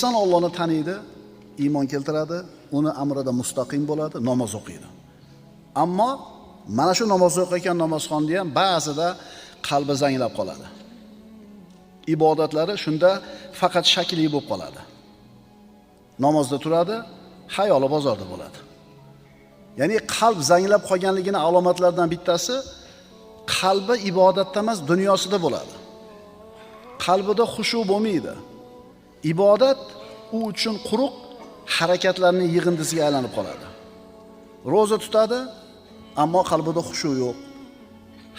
Inson Allohni taniydi, iymon keltiradi, uni amrida mustaqim bo'ladi, namoz o'qiydi. Ammo mana shu namoz o'qiyotgan namozxonni ham ba'zida qalbi zanglab qoladi. Ibodatlari shunda faqat shakli bo'lib qoladi. Namozda turadi, xayoli bozorda bo'ladi. Ya'ni qalb zanglab qolganligini alomatlaridan bittasi qalbi ibodatda emas, dunyosida bo'ladi. Qalbida xushu bo'lmaydi. Ibodat u uchun quruq harakatlarning yig'indisiga aylanib qoladi. Roza tutadi, ammo qalbida xushu yo'q.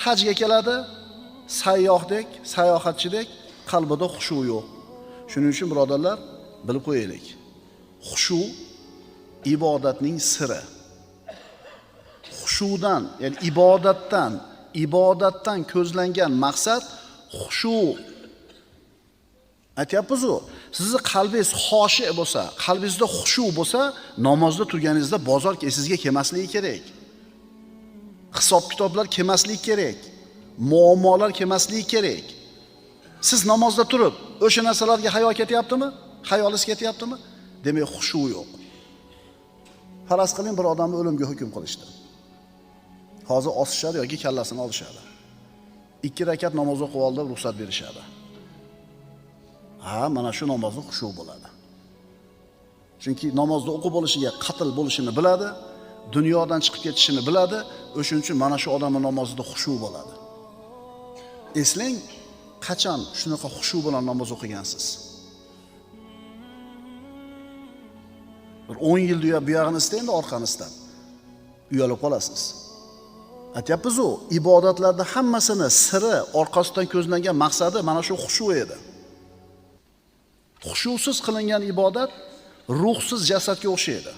Hajga keladi, sayyohdek, sayohatchidek qalbida xushu yo'q. Shuning uchun birodarlar, bilib qo'yaylik. Xushu ibodatning siri. Xushudan, ya'ni ibodatdan ko'zlangan maqsad xushu. Aytyapmiz-u, sizni qalbingiz xoshi bo'lsa, qalbingizda xushu bo'lsa, namozda turganingizda bozor esingizga kelmasligi kerak. Hisob-kitoblar kelmasligi kerak. Muammolar kelmasligi kerak. Siz namozda turib, o'sha narsalarga hayo ketyaptimi? Xayolingiz ketyaptimi? Demak, xushu yo'q. Faraz qiling, bir odamni o'limga hukm qilishdi. Hozir osishadi yoki kallasini olishadi. 2 rakat namoz o'qib oldi, ruxsat berishadi. Ha, mana shu namozda xushu bo'ladi. Chunki namozda o'qib bo'lishiga qatl bo'lishini biladi, dunyodan chiqib ketishini biladi, o'shuning uchun mana shu odamning namozida xushu bo'ladi. Eslang, qachon shunaqa xushu bilan namoz o'qigansiz? Bir 10 yil bu yog'ini istang, orqani istab. Uyalib qolasiz. Aytyapmiz-u, ibodatlarda hammasini siri, orqasidan ko'zlangan maqsadi mana shu xushu edi. Xushusiz qilingan ibodat ruhsiz jasadga o'xshaydi.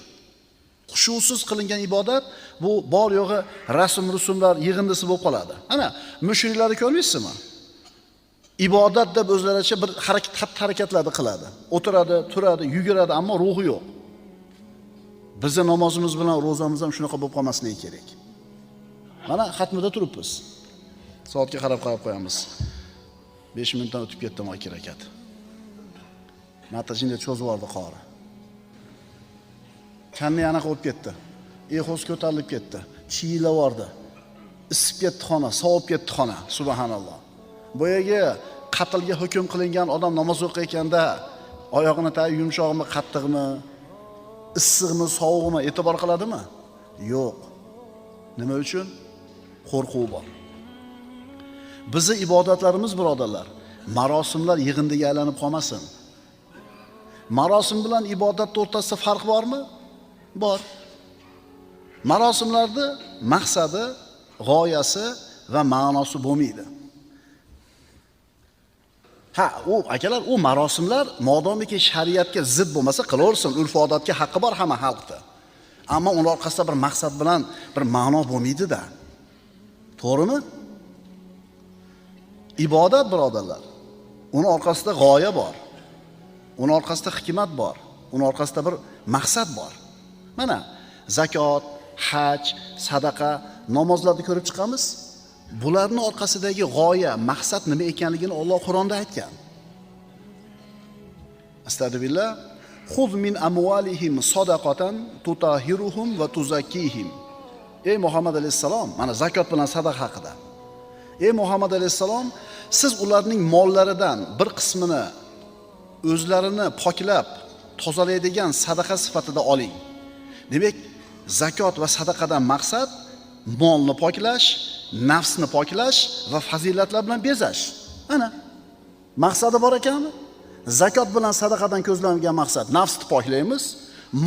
Xushusiz qilingan ibodat bu bor yo'g'i rasm rusumlar yig'indisi bo'lib qoladi. Ana, mushriklarni ko'rmaysizmi? Ibodat deb o'zlaricha bir harakatlarni qiladi. O'tiradi, turadi, yuguradi, ammo ruhi yo'q. Bizning namozimiz bilan ro'zamiz ham shunaqa bo'lib qolmasligi kerak. Mana xatmida turibmiz. Soatga qarab qo'yamiz. 5 minutdan o'tib ketdim 2 rakat. Matajinda cho'zib yubordi qori. Kanni anaqa bo'lib ketdi. Exos ko'tarilib ketdi. Chiyilab yubordi. Isib ketdi xona, sovib ketdi xona. Subhanalloh. Boyagi qatlga hukm qilingan odam namoz o'qiyotganda oyog'ini tagi yumshoqmi, qattiqmi, issiqmi, sovuqmi e'tibor qiladimi? Yo'q. Nima uchun? Qo'rquv bor. Bizi ibodatlarimiz birodarlar, marosimlar yig'indiga aylanib qolmasin. Marosim bilan ibodat o'rtasida farq bormi? Bor. Marosimlarda maqsadi, g'oyasi va ma'nosi bo'lmaydi. Ha, u akalar, u marosimlar modomiki shariatga zid bo'lmasa qilaversin, urf-odatga haqqi bor hamma xalqda. Ammo uning orqasida bir maqsad bilan bir ma'no bo'lmaydi-da. To'g'rimi? Ibodat birodarlar, uning orqasida g'oya bor. Uning orqasida hikmat bor. Uning orqasida bir maqsad bor. Mana zakot, haj, sadaqa, namozlarni ko'rib chiqamiz. Bularning orqasidagi g'oya, maqsad nima ekanligini Alloh Qur'onda aytgan. Astagfirullah. Xuz min amwalihim sadaqatan tutahiruhum va tuzakkihim. Ey Muhammad alayhissalom, mana zakot bilan sadaqa haqida. Ey Muhammad alayhissalom, siz ularning mollaridan bir qismini o'zlarini poklab, tozalaydigan sadaqa sifatida oling. Demak, zakot va sadaqadan maqsad molni poklash, nafsni poklash va fazilatlar bilan bezash. Ana maqsadi bor ekanmi? Zakot bilan sadaqadan ko'zlangan maqsad nafsni poklaymiz,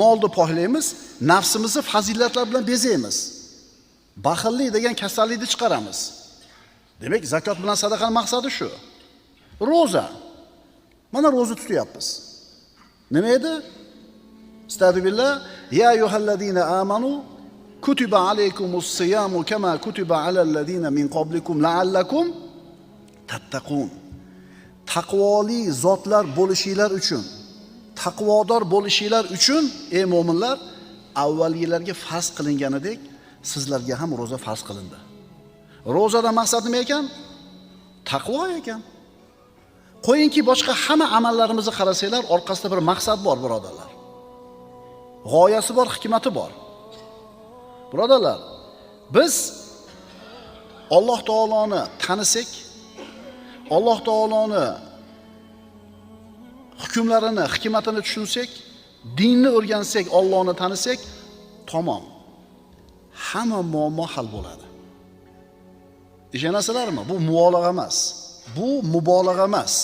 molni poklaymiz, nafsimizni fazilatlar bilan bezaymiz. Baxillik degan kasallikni chiqaramiz. Demak, zakot bilan sadaqaning maqsadi shu. Roza. Mana roza tutyapmiz. Nima edi? Astagfirullah, ya ayyuhallazina amanu kutiba alaykumus siyamu kama kutiba alal ladina min qablikum la'allakum tattaqun. Taqvoli zotlar bo'lishinglar uchun, taqvodor bo'lishinglar uchun ey mo'minlar, avvalgilarga farz qilinganidek sizlarga ham roza farz qilindi. Rozadan maqsad nima ekan? Taqvo ekan. Qo'yingki, boshqa hamma amallarimizni qarasanglar, orqasida bir maqsad bor, birodarlar. G'oyasi bor, hikmati bor. Birodarlar, biz Alloh taoloni tanisak, Alloh taoloni hukmlarini, hikmatini tushunsak, dinni o'rgansak, Allohni tanisak, tamom. Hamma muammo hal bo'ladi. Ishonasizlarmi? Bu mubolag'a emas. Bu mubolag'a emas.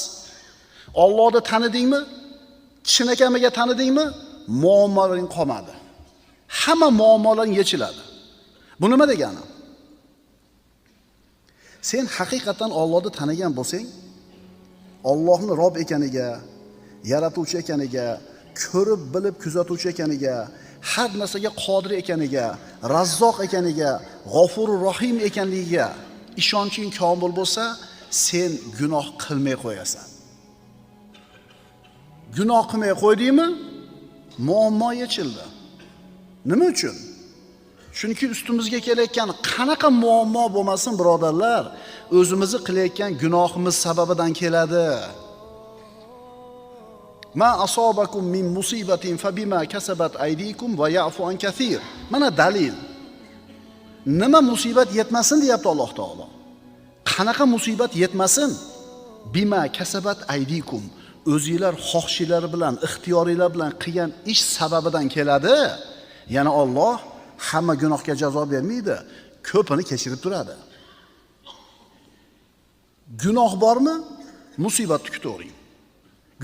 Allohni tanidingmi? Chinakamiga tanidingmi? Muammolaring qolmadi. Hamma muammolaring yechiladi. Bu nima degani? Sen haqiqatan Allohni tanigan bo'lsang, Allohni Rob ekaniga, yaratuvchi ekaniga, ko'rib bilib kuzatuvchi ekaniga, har narsaga qodir ekaniga, Razzoq ekaniga, G'ofurur Rohim ekanligiga ishonching komil bo'lsa, sen gunoh qilmay qo'yasan. Gunoh qilmay qo'ydingmi? Muammo yechildi. Nima uchun? Chunki ustimizga kelayotgan qanaqa muammo bo'lmasin, birodarlar, o'zimizni qilayotgan gunohimiz sababidan keladi. Ma asobakum min musibatin fabima kasabat aydikum va ya'fu an kathir. Mana dalil. Nima musibat yetmasin deyapti Alloh taolo. Qanaqa musibat yetmasin? Bima kasabat aydikum. O'zinglar xohishinglar bilan, ixtiyoringlar bilan qilgan ish sababidan keladi. Yana Alloh hamma gunohga jazo bermaydi, ko'pini kechirib turadi. Gunoh bormi? Musibatni kutavering.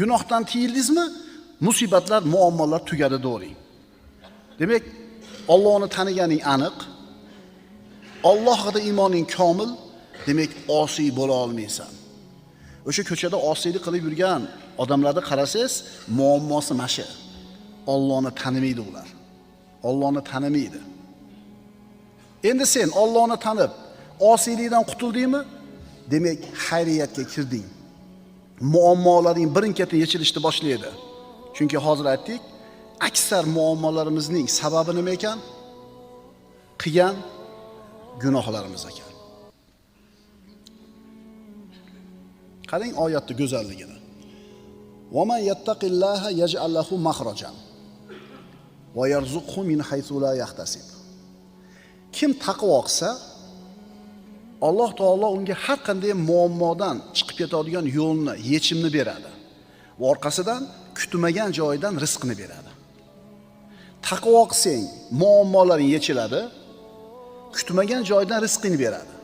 Gunohdan tiyildingizmi? Musibatlar, muammolar tugadi do'ring. Demak, Allohni taniganing aniq, Alloh haqida iymoning komil, demak osiy bo'la olmaysan. O'sha ko'chada osiylik qilib yurgan odamlarni qarasangiz, muammosi mana shu. Allohni tanimaydi ular. Allohni tanimaydi. Endi sen Allohni tanib, osiylikdan qutuldingmi? Demak, xayriyatga kirding. Muammolaring birin-ketin yechilishni boshlaydi. Chunki hozir aytdik, aksar muammolarimizning sababi nima ekan? Qilgan gunohlarimiz ekan. Qarang oyatning go'zalligini. Va man yattaqillaha yaj'al lahu makhrajan va yarzuqhu min haythu la yahtasib. Kim taqvo qilsa, Alloh taolo unga har qanday muammodan chiqib ketadigan yo'lni, yechimni beradi. Va orqasidan kutmagan joyidan rizqni beradi. Taqvo qilsang, muammolaring yechiladi, kutmagan joydan rizqini beradi.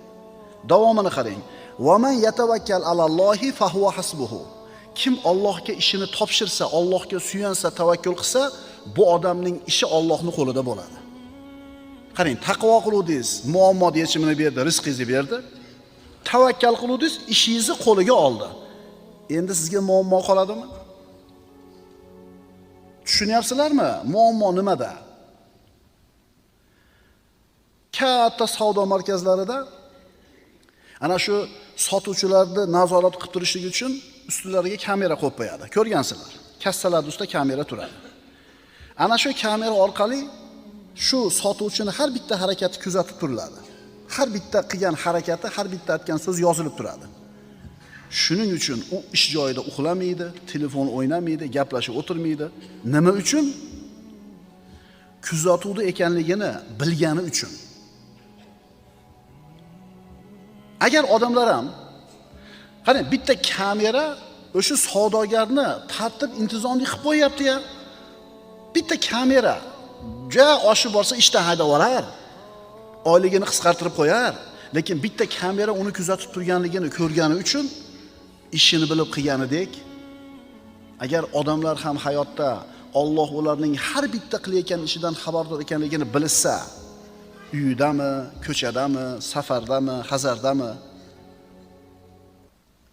Davomini qarang. Va man yatavakkal alallohi fahuva hasbuhu. Kim Allohga ishini topshirsa, Allohga suyansa, tavakkul qilsa, bu odamning ishi Allohning qo'lida bo'ladi. Qarang, taqvo qiluvdingiz, muammo yechimini berdi, rizqingizni berdi. Tavakkal qiluvdingiz, ishingizni qo'liga oldi. Endi sizga muammo qoladimi? Tushunyapsizlarmi? Muammo nimada? Katta savdo markazlarida ana shu sotuvchilarni nazorat qilib turishlik uchun ustilariga kamera qo'yib qo'yadi. Ko'rgansizlar. Kassalar ustida kamera turadi. Ana shu kamera orqali shu sotuvchini har bitta harakati kuzatib turiladi. Har bitta qilgan harakati, har bitta aytgan so'z yozilib turadi. Shuning uchun u ish joyida uxlamaydi, telefon o'ynamaydi, gaplashib o'tirmaydi. Nima uchun? Kuzatuvda ekanligini bilgani uchun. Agar odamlar ham qarang, bitta kamera o'sha savdogarni tartib intizomli qilib qo'yapti-ya. Bitta kamera ja oshib borsa ishdan haydab yuborar, oyligini qisqartirib qo'yar, lekin bitta kamera uni kuzatib turganligini ko'rgani uchun ishini bilib qilganidek, agar odamlar ham hayotda Alloh ularning har bitta qilayotgan ishidan xabardor ekanligini bilsa, uyidami, ko'chadami, safardami, hazardami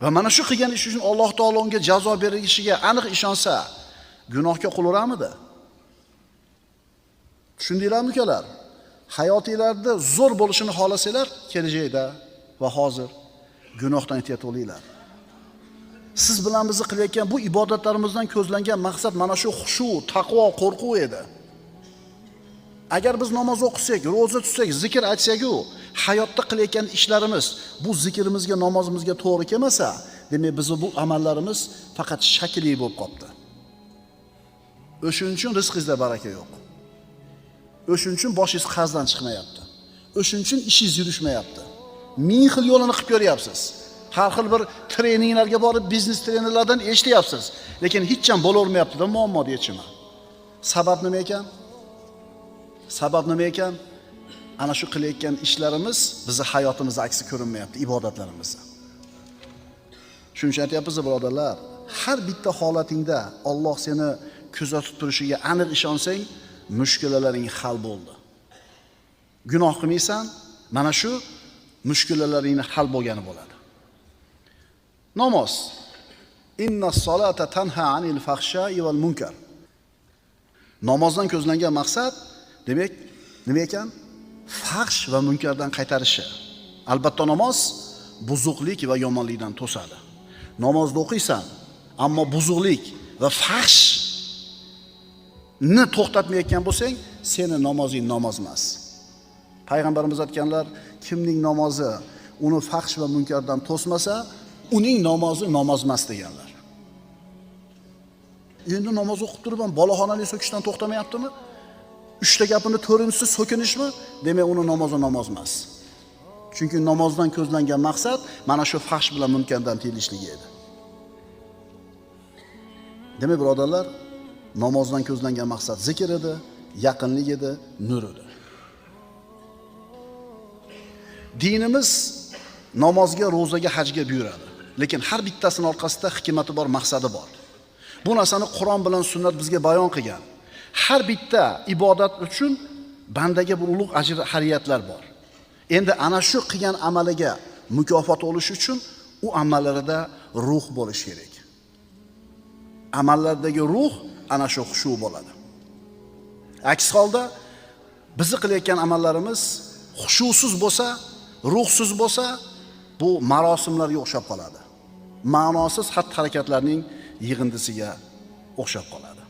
va mana shu qilgan ishi uchun Alloh taolo unga jazo berishiga aniq ishonsa, gunohga qo'l uramidi? Tushundinglarmi ukalar? Hayotinglarda zo'r bo'lishini xohlasanglar, kelajakda va hozir gunohdan ehtiyot bo'linglar. Siz bilan bizni qilayotgan bu ibodatlarimizdan ko'zlangan maqsad mana shu xushu, taqvo, qo'rquv edi. Agar biz namoz o'qisak, ro'za tutsak, zikr aytsak-u, Hayotda qilayotgan ishlarimiz bu zikrimizga, namozimizga to'g'ri kelmasa, demak bizni bu amallarimiz faqat shakli bo'lib qopti. O'shuning uchun rizqingizda baraka yo'q. O'shuning uchun boshingiz qarzdan chiqmayapti. O'shuning uchun ishingiz yurishmayapti. Ming xil yo'lini qilib ko'ryapsiz. Har xil bir treninglarga borib, biznes trenerlardan eshityapsiz, lekin hech ham bo'lavermayapti-da muammo yechimi. Sabab nima ekan? Sabab nima ekan? Ana shu qilayotgan ishlarimiz bizni hayotimizda aksi ko'rinmayapti, ibodatlarimizda. Shuning uchun aytyapmiz, birodarlar, har bitta holatingda Alloh seni kuzatib turishiga aniq ishonsang, mushkulalaring hal bo'ldi. Gunoh qilmaysan, mana shu mushkulalaringni hal bo'lgani bo'ladi. Namoz. Inna solata tanha anil fahsha'i val munkar. Namozdan ko'zlangan maqsad demak nima ekan? Fahsh va munkardan qaytarishi. Albatta namoz buzuqlik va yomonlikdan to'sadi. Namozni o'qiysan, ammo buzuqlik va fahshni to'xtatmayotgan bo'lsang, seni namozing namoz emas. Payg'ambarimiz aytganlar, kimning namozi uni fahsh va munkardan to'smasa, uning namozi namoz emas deganlar. Endi namoz o'qib turib ham boloxonali so'kishdan to'xtamayaptimi? 3 ta gapini 4-inchisi so'kinishmi? Demak, uni namozi namoz emas. Chunki namozdan ko'zlangan maqsad mana shu fahsh bilan munkardan tiyilishligi edi. Demak, birodarlar, namozdan ko'zlangan maqsad zikr edi, yaqinlik edi, nur edi. Dinimiz namozga, ro'zaga, hajga buyuradi. Lekin har bittasinin orqasida hikmati bor, maqsadi bor. Bu narsani Qur'on bilan sunnat bizga bayon qilgan. Har bitta ibodat uchun bandaga bir ulug' ajr hariyatlar bor. Endi ana shu qilgan amaliga mukofot olish uchun u amallarida ruh bo'lish kerak. Amallardagi ruh ana shu xushu bo'ladi. Aks holda bizni qilayotgan amallarimiz xushusiz bo'lsa, ruhsiz bo'lsa, bu marosimlarga o'xshab qoladi. Ma'nosiz xatti-harakatlarning yig'indisiga o'xshab qoladi.